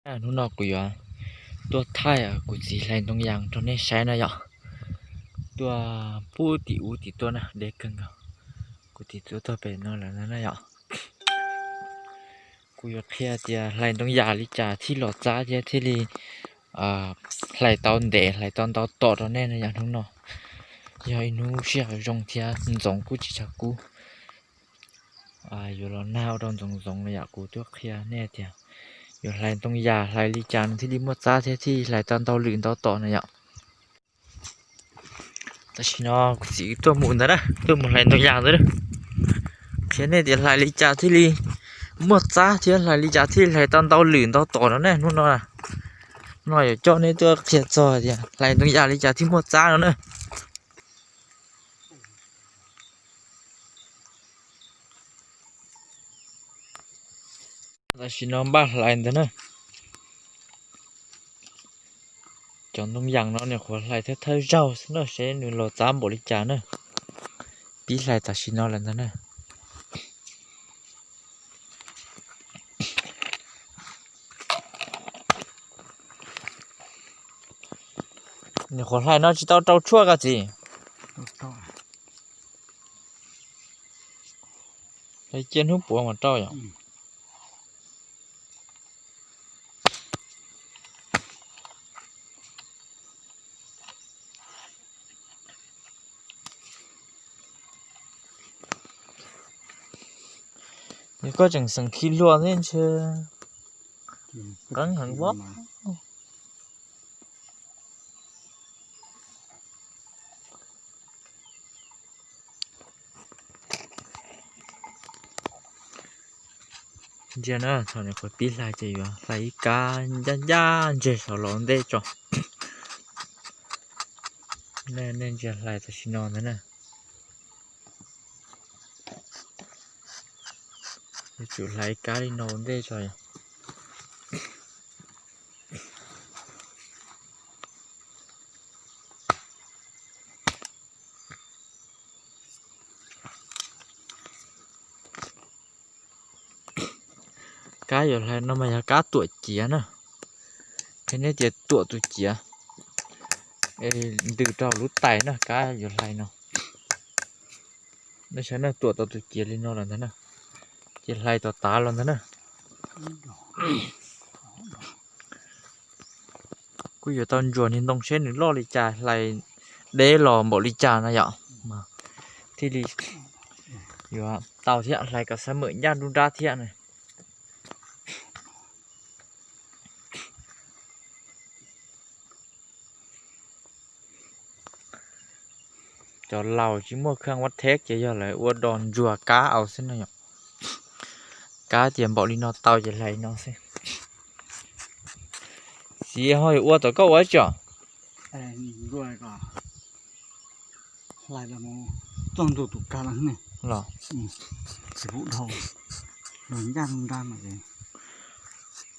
Hnub no kuv yuav tuaj thaij kuv txiv hlais ntoo yas rau nej saib na yom. Tuaj pub tim ub tim tuaj na, deb kawg nkaus. Kuv txiv tuaj txog pem no lawm na yom. Kuv yuav qhia tias hlais ntoo yas li cas thiaj los txab thiab thiaj li hlais tau ntev hlais tau ntau tom rau nej no yom. Hnub no yog ib hnub sij hawm zoo thiab ntxoov kuj tsis tshua kub. Yuav los nag ua rau ntxoov ntxoov no yom, kuv tuaj qhia nej tias yuav hlais ntoo yas hlais li cas nws thiaj li muaj txab thiab thiaj hlais tau ntau lwm ntau tom na yom. Tam sim no kuv txiv tuaj mus ntawd na, tuaj mus hlais ntoo yas ntawd na. Qhia nej tias hlais li cas thiaj li muaj txab thiab hlais li cas thiaj li hlais tau ntau lwm ntau tom no ne hnub no. No yuav coj nej tuaj qhia txog tias hlais ntoo yas li cas thiaj muaj txab no na. Tam sim no npaj hlais ntawd na. Cov ntoo yas no nyuam qhuav hlais thawj thawj zaug xwb na seb nws los txab npaum li cas na. Pib hlais tam sim no lawm ntag na. Nyuam qhuav hlais no tsis tau rau tshuaj koj txiv? Hlais cia hnub puav mas rau yom. Yog koj tseem xeem khi hlua thiab ntshe qeeb heev pob. Ntsia na, thaum nyuam qhuav pib hlais ces yuav hlais ib kab ncaj ncaj ntseg saum los ntej tso. Nej ntsia hlais tam sim no ntag na. Yuav tsum hlais ib kab li no ua ntej tso yom. Kab yuav hlais no mas yog kab tuam ciav na. Qhia nej tias tuam tus ciav ntws rau lub tais na, kab yuav hlais no. Nej saib na, tuam tau tus ciav li no lawm ntag na, ces hlais tom tav los ntag na. Kuj yuav tau ntsuas niag ntoo seb nws loj li cas, hlais deb los npaum li cas no yom, thiaj li yuav tau thiab, hlais kom xab mem ncaj nruab nrab thiab na. Cov laus tsis muaj khaj vab theb ces yog lawv ua do ntsuas kab au xwb no yom. Kab tias npaum li no tau ces hlais li no xwb. Txiv ho yuav ua tom koj ua tsi os? Los,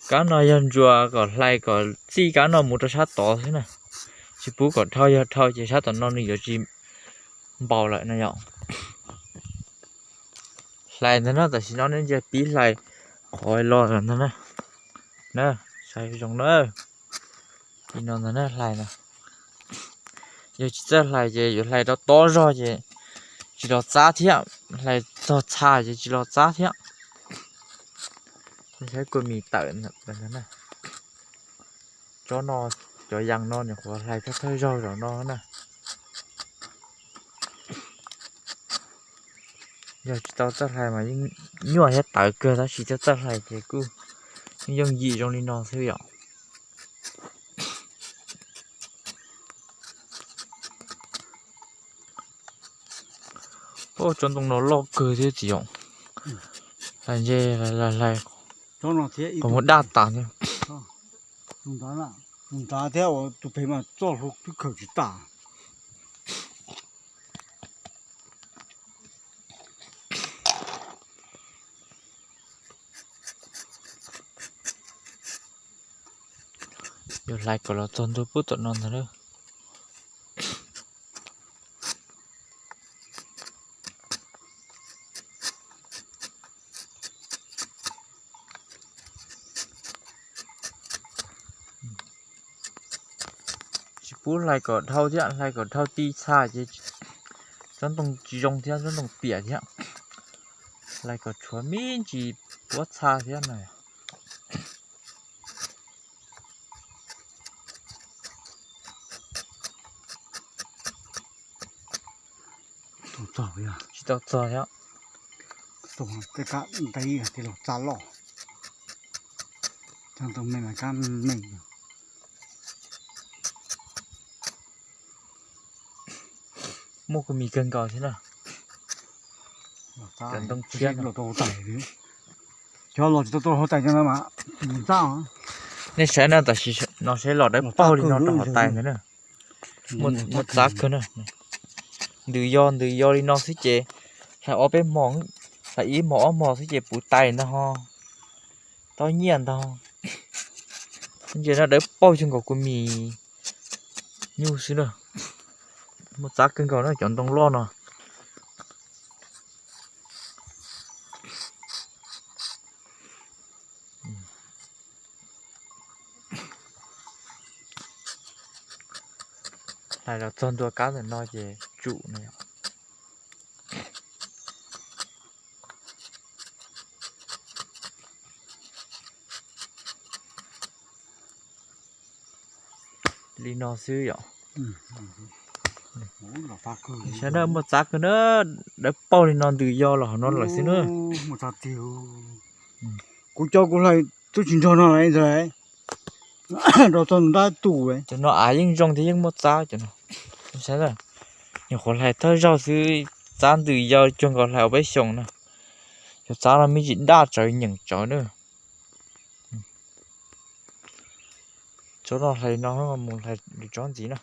kab no yog ntsuas kom hlais kom txij kab no mus rau sab tod xwb na. Tsis pub kom dhau, yog dhau ces sab tom no nws yuav tsis npaum lawm no yom. Hlais ntag na, tam sim no nej ntsia pib hlais qhov los lawm ntag na. Na, saib zoo na. Li no ntag na, hlais no. Yog tsis txawj hlais ces yuav hlais rau tob zog ces tsis los txab thiab, hlais txog txha ces tsis los txab thiab. Saib kua mis tawm ntag na. Tsob no, cov yas no nyuam qhuav hlais thawj thawj zaug zaum no na. Yog tsis tau txawj hlais mas yeej nyuaj thiab tawv kawg, tab sis txawj txawj hlais ces kuj yeej yooj yim zoo li no xwb yom. Tsob ntoo no loj kawg thiab txiv yom. Hlais ntse, hlais, hlais, qhov muag daj tas thiab. Tus nrad thiab, tus pem mas txoj hlua twb khaws tsis tas. Yuav hlais kom los txog ntua pub tom no ntag na. Pub hlais kom dhau thiab, hlais kom dhau ti txha ces tsob ntoo tsis zoo thiab, tsob ntoo piam thiab. Hlais kom tshuav me ntsis puab txha thiab na. Tsis tau txog thiab. Tej kab ntev los txav loj, cov ntoo me mas kab me. Muaj kua mis kawg nkaus thiab na. Cov ntoo tshiab no. Cov los tsis tau tau hauv tais cov no mas mus txab. Nej saib na, tam sim no saib los dawb paug li no rau hauv tais ntawd na. Muaj txab kawg na. Ntws yos ntws yos li no xwb ces hlais ob peb hmos, hlais ib hmos ob hmos xwb ces puv tais ntag ho. Tau nyiaj ntag. Ntses no dawb paug xyoo nkaus kua mis nyuj xwb na. Muaj txab kawg nkaus na cov ntoo loj no. Hlais los txog ntua kab ntawm no ces tsum no. Li no xwb yom. Saib na, muaj txab kawg na, dawb paug li no ntws yos los hauv no lawm xwb na. Kuv cov kuv hlais twb tsis nrog no ntag, rau txog ntab tus. Cov no av yeej zoo thiab yeej muaj txab cov no. Saib, nyuam qhuav hlais thawj zaug xwb, txab ntws yos cuag nkaus hlais ob peb xyoos na. Cov txab no me ntsis daj tsawv nyeem tsawv na. Tsob no hlais no mus hlais lwm tsob ntxiv na.